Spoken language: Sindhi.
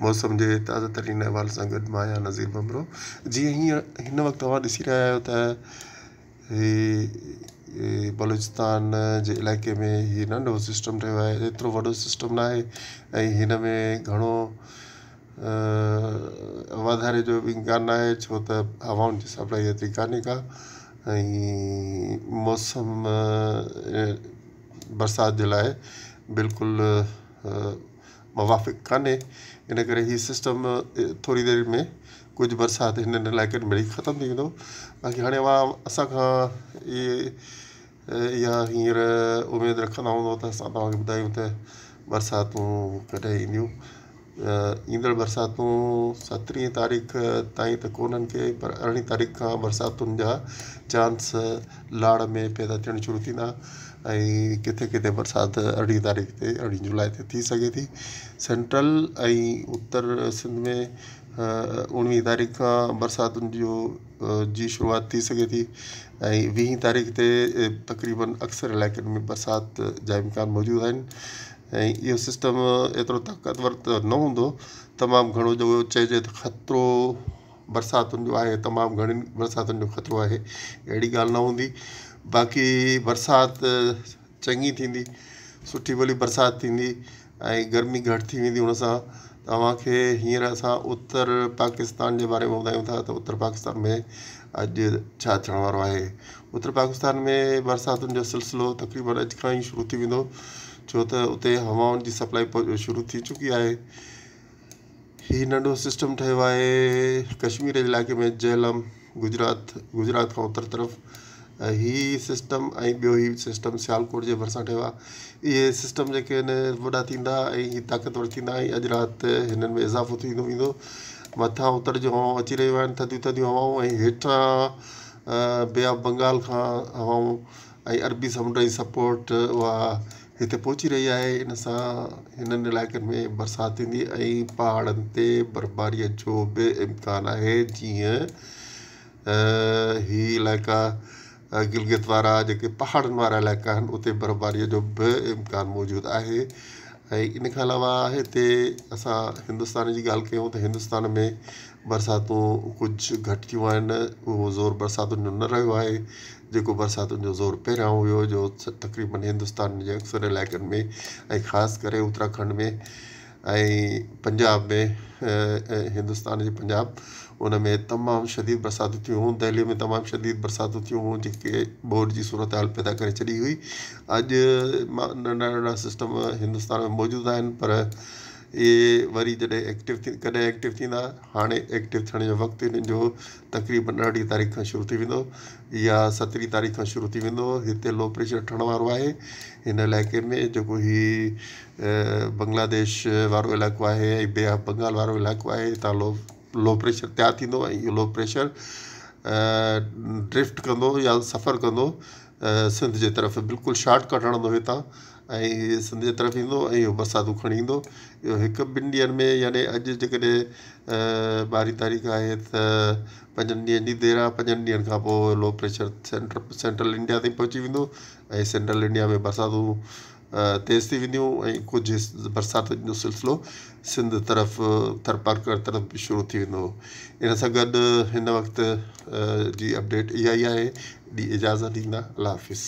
موسم جي تازه ترين احوال سان گڏ مان آهيان نذير ڀنڀرو. جيئن هينئر هن وقت اوهان ڏسي رهيا آهيو ته هي بلوچستان جي علائقي ۾ هي ننڍو سسٽم ٺهيو آهي، ايترو وڏو سسٽم نه آهي ۽ هن ۾ گهڻو واڌاري جو به امڪان نه آهي، ڇو ته هوائن جي سپلائي ايتري ڪانهي ڪا ۽ موسم برسات جي لاء بلڪل موافق ڪانهي. ان ڪري هي سسٽم ٿوري دير ۾ ڪجهه برسات هنن علائقن ۾ ختم ٿي ويندو. باقي هاڻي اوهان اسان کان اهي اها هينئر اميد رکندا هوندو ته اسان توهان کي ٻڌايون ته برساتون ڪڏهن اينديون. ايندڙ برساتون سترهين تاريخ تائين ته ڪونهن ڪي، پر ارڙهين تاريخ کان برساتن جا چانس لاڙ ۾ پيدا ٿيڻ شروع ٿيندا ۽ ڪٿي ڪٿي برسات ارڙهين تاريخ تي ارڙهين جولاء تي ٿي سگهي ٿي. سينٽرل ۽ اتر سنڌ ۾ اوڻويهين تاريخ کان برساتن جو جي شروعات ٿي سگهي ٿي ۽ ويهين تاريخ تي تقريبن اڪثر علائقن ۾ برسات جا امڪان موجود آهن. ۽ اهو سسٽم ايترو طاقتور ته نه هوندو، تمام گهڻو جو چئجي ته خطرو برساتن جو آهي، تمام گهڻين برساتن جو خطرو آهي، اهڙي ڳالهه نه هوندي. باقي برسات چڱي ٿيندي، سٺي ڀلي برسات ٿيندي ۽ گرمي گهٽ ٿي ويندي. ان سان توهان کي هينئر اسان اتر پاڪستان جي باري ۾ ٻڌايون ٿا ته اتر پاڪستان ۾ اڄ ڇا ٿيڻ وارو آهي. اتر پاڪستان ۾ برساتن جو سلسلو تقريبن اڄ کان ئي شروع ٿي ويندو، ڇو ته اتي هوائن جي سپلائي شروع ٿي چڪي آهي. هي ننڍو سسٽم ٺهيو آهي ڪشمير جي علائقي ۾ جهلم، گجرات، گجرات کان اتر طرف هي سسٽم ۽ ٻيو هي سسٽم سيالڪوٽ جي ڀرسان ٺهيو آهي. اهي سسٽم جيڪي آهن وڏا ٿيندا ۽ هي طاقتور ٿيندا ۽ اڄ رات هنن ۾ اضافو ٿيندو ويندو. مٿان اتر جون هوائون اچي رهيون آهن، ٿڌيون ٿڌيون هوائون، ۽ هيٺان بي آف بنگال کان هوائون ۽ عربي سمنڊ جي سپورٽ اها هتي پهچي رهي آهي. ان سان هنن علائقن ۾ برسات ٿيندي ۽ پهاڙن تي برفباري جو به امڪان آهي، جيئن هي علائقا گلگت وارا جيڪي پهاڙن وارا علائقا آهن اتي برفباري جو به امڪان موجود آهي. ۽ ان کان علاوه هتي اسان هندستان جي ڳالهه ڪيون ته هندستان ۾ برساتون ڪجهه گهٽ ٿيون آهن، اهو زور برساتن جو نه رهيو آهي جيڪو برساتن جو زور پهريان هيو، جو تقريبن هندستان جي اڪثر علائقن ۾ ۽ خاص ڪري اتراکنڊ ۾ ۽ پنجاب ۾، هندستان جي پنجاب ان ۾ تمام شديد برساتون ٿيون هيون. دهلي ۾ تمام شديد برساتون ٿيون هيون جيڪي ٻوڏ جي صورتحال پيدا ڪري ڇڏي هئي. اڄ ننڍا ننڍا سسٽم هندستان ۾ موجود آهن، پر اهي وري جڏهن ايڪٽو ٿي ڪڏهن ايڪٽو ٿيندا؟ هاڻي ايڪٽو ٿيڻ جو وقت هنن جو تقريبن ارڙهين تاريخ کان شروع ٿي ويندو يا سترهين تاريخ کان شروع ٿي ويندو. هتي لو پريشر ٺهڻ وارو آهي هن علائقي ۾ جيڪو هي بنگلاديش وارو علائقو آهي ۽ بي آف بنگال وارو علائقو آهي، هتان لو پريشر تيار ٿيندو ۽ اهو لو پريشر ڊرفٽ ڪندو يا سفر ڪندو سنڌ جي طرف، بلڪل شارٽ ڪٽ هڻندو هتان ۽ سنڌ جي طرف ايندو ۽ اهو برساتون کڻي ايندو. اهو هڪ ٻن ڏينهن ۾ يعني اڄ جيڪڏهن ٻارهين تاريخ آهي ته پنجن ڏينهن جي دير آهي، پنجن ڏينهن کان پوء لو پريشر سينٽرل انڊيا تائين پهچي ويندو ۽ سينٽرل انڊيا ۾ برساتون تيز ٿي وينديون ۽ ڪجهه برساتن جو سلسلو سنڌ طرف ٿرپارڪر طرف به شروع ٿي ويندو. ان سان گڏ هن وقت جي اپڊيٽ اها ئي آهي. ڏي اجازت ڏيندا، الله حافظ.